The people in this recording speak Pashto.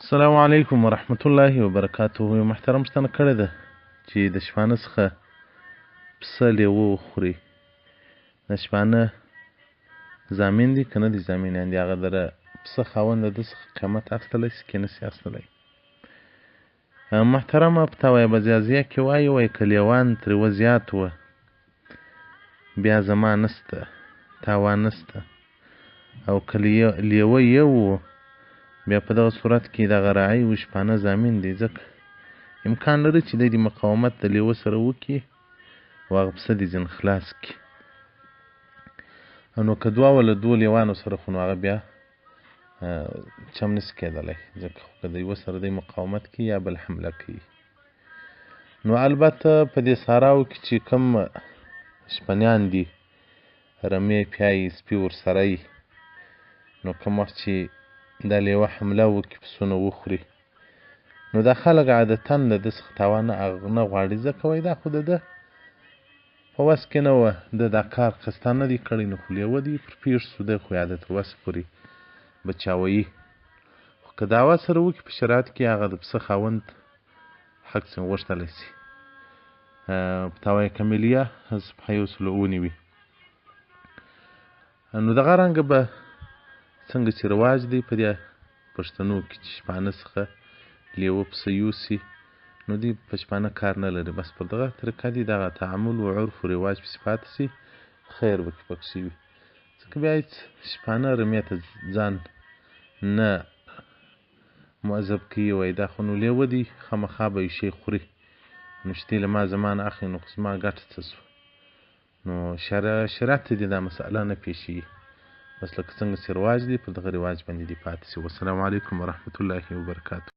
السلام علیکم ورحمت الله وبرکاته. یو محترم پوښتنه کړې ده چې د شپانه څخه پسه لیوه وخوري، د شپانه ضامن دی که نه دی ضامن؟ یعنې هغه د پسه خاوند د ده څخه قیمت اخیستلی سي که نه سي اخیستلی؟ محترمه فتاوی بزازیه کې وایي، وایي که لیوان ترې وه زیات وه بیا زما نسته، تاوان نسته، او که لیوه یو و بیا په دغه صورت کې دغه راعي و شپانه ضامن دی، ځکه امکان لري چې دی د مقاومت د لیوه سره وکړي او هغه پسه دې ځین خلاص کړي. نو که دوه وه له دوو لیوانو سره خو نو هغه بیا چم نشي کېدلی، ځکه خو که د یوه سره دی مقاومت کوي یا بل حمله کوي. نو البته په دې ساراو کې چې کوم شپنیان دي، رمې پیایي، سپي ورسره وي، نو کوم وخت چې دا لیوه حمله وکړي پسونه وخوري، نو دا خلک عادتا له ده څخه تاوان نه غواړي، ځکه وایي دا خو د ده په وس کې نه وه، ده دا کار قصدا نه دی کړی، نو خو لیوه دی پر پېښ سو، دی خو یې د تر وسه پورې بچاویي. خو که دعوه سره وکړي په شریعت کې هغه د پسه خاوند حق څنګه غوښتلی سي. فتاوی کمیلیه صفحه 197. نو دغه رنګه به څنګه چې رواج دی په دې پښتنو کې چې شپانه څخه لیوه پسه یوسي، نو دوی په شپانه کار نه لري، بس پر دغه طریقه دي دغه تعامل و عرف و رواج پسې پاتې سي، خیر به کې پکښې وي، ځکه بیا هېڅ شپانه رمې ته ځان نه مؤذب کوي، وایي دا خو نو لیوه دی، خامخا به یو شی خوري، نو چې دی له ما زما نه اخلي نو خو زما ګټه څه سوه؟ نو شریعت ته دې دا مسئله نه پېښېږي، بس لکه څنګه چې رواج دی پر دغه رواج باندې دې پاتې سي. والسلام علیکم ورحمت الله وبرکاته.